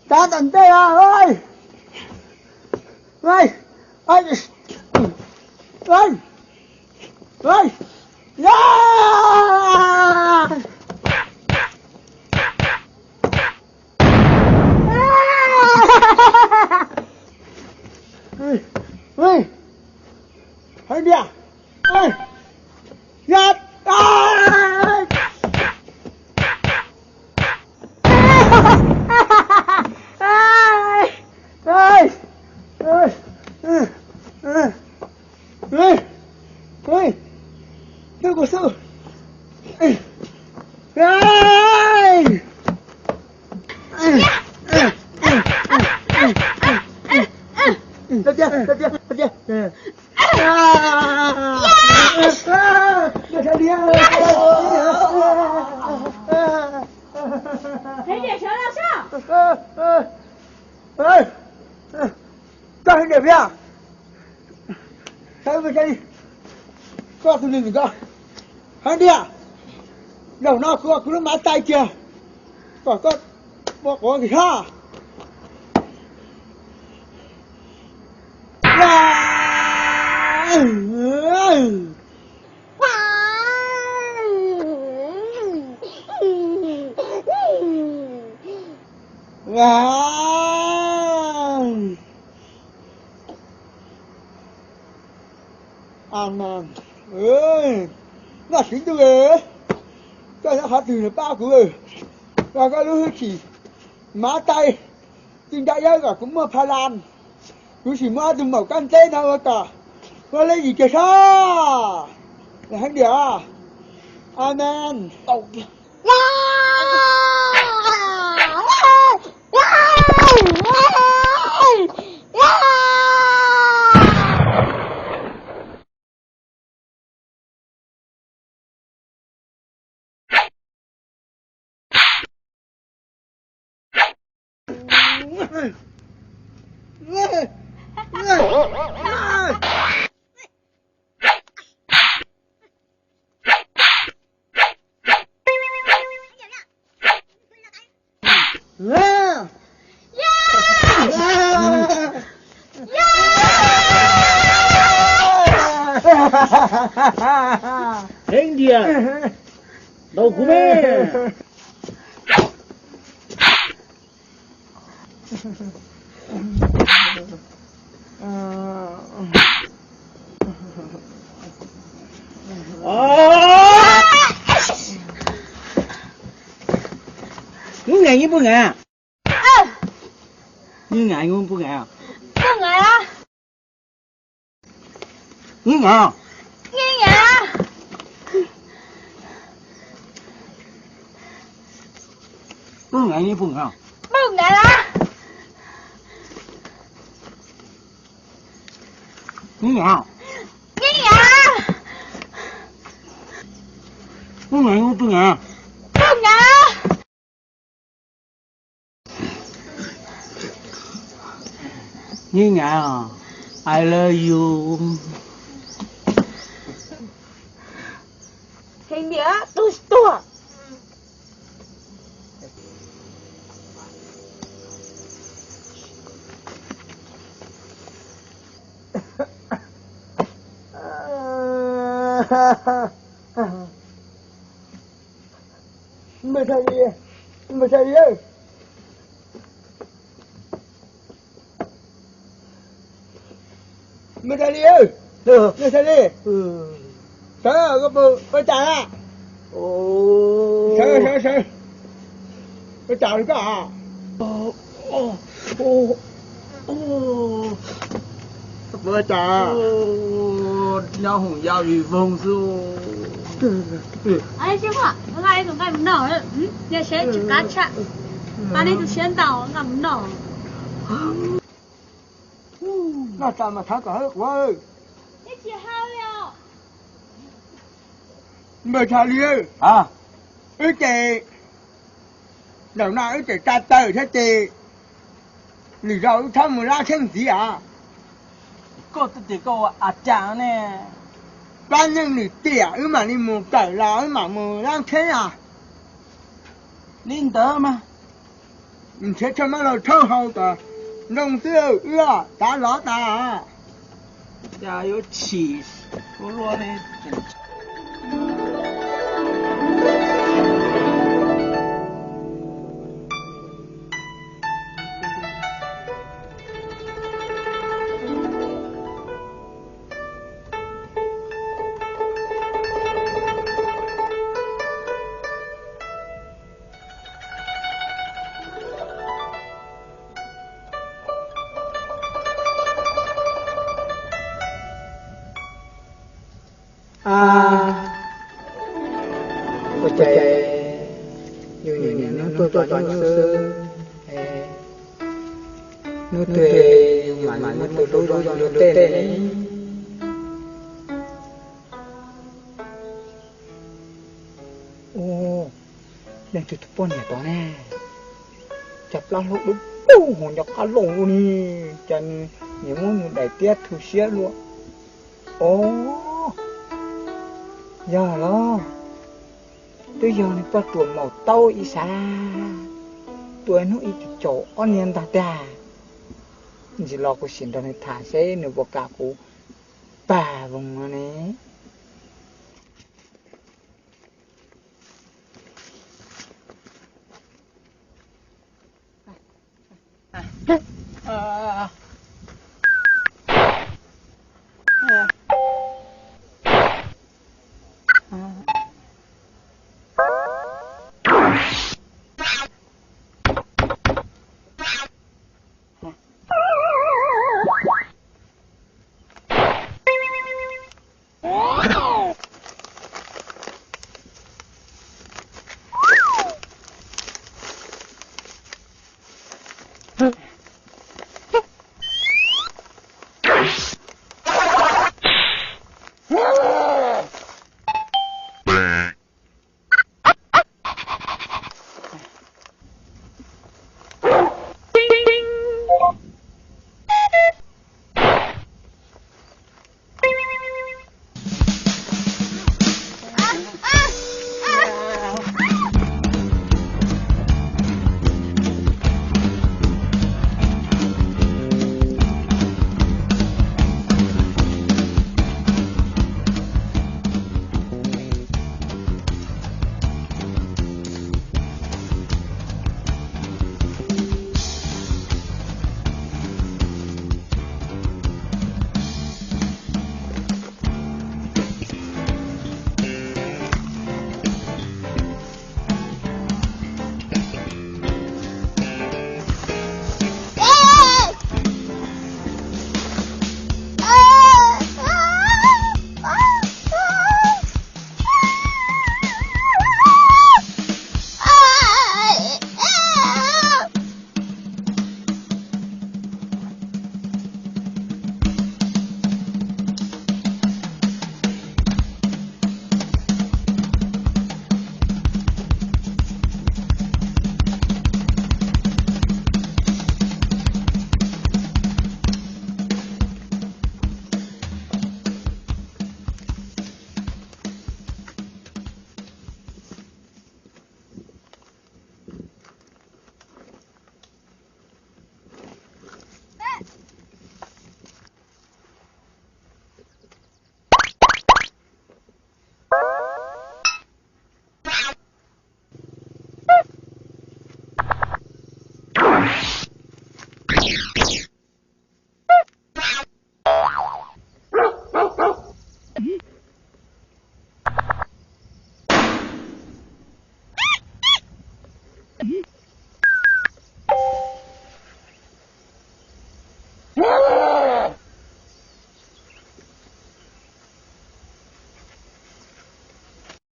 Tag tom ntej os. Heev tiag. Twb kuv xub. Koj heev tiag, koj tus neeg ko heev tiag. Zaum no kuv, kuv lub mav tais kiag kom koj ua quav kis hab. Amen. Noj siv ntuj, koj nyob qhov twg los pab kuv, los koj lub hwj chim mav tais ci ntsa iab kom kuv muaj pha las, kuv sim muab ob tug maum kab nteb no ua kom ua lej yim kiag sab. Heev tiag. Amen. Heev tiag, ntaus kuv me. Nws nyaim, nws puas nyaim? Nws nyaim, nws puas nyaim? Puas nyaim? Nws nyaim, nws nyaim. Puas nyaim, nws puas nyaim? Puas nyaim. Nws nyaim, nws nyaim. Puas nyaim, nws puas nyaim? Puas nyaim. Nws nyaim os, I love you. Heev tiag, tuag tsis tuag. Npawg Tshaj Li, npawg Tshaj Li, npawg Tshaj Li, npawg Tshaj Li, sawv, koj puas ua cas na? Sawv, sawv, sawv. Ua cas li koj? Koj puas ua cas? Nyob hoom yaj vim voog xwb. Nqaij tus nqaij mus noj, yog siab tsis qab tshaj, pab nej tu siab ntau, nqaij mus noj. Noj tas mas thov kom hawb quav. Npawg Tshaj Li, wb ces zaum no wb tseem tsa taw thiab ces lwm zaus wb txhob mus lab tsheej ntxiv os. Koj twb tias koj ua a cas ne? Pab neej lwm tiam wb mam li mus kawm los wb mam mus lab tsheej os. Li ntawd mas nrhiav tsho mab laug rhaub haus kom nroo xwb, wb tav lov tas. Cas yuav chim ua luaj ne. A, ua cas yus nim niaj hnub tuaj tso nyuj xwb, hnub twg yus mam li muab tus hlub zoo zoo luag tej ne? Ua, leej twg tus poj niam tod ne? Cas plab hlau dub dub hos nco qab loj li, cas nws nim muab nws daim tiab thu siab luaj. Ov, yog los, twb yog nws poj ruam maum taub ib sab, tua hnub ib tsis caum ob niag ntag tiag. Ntsis los kuv sim nrog nws tham seb nws puas kam kuv pag voos no ne.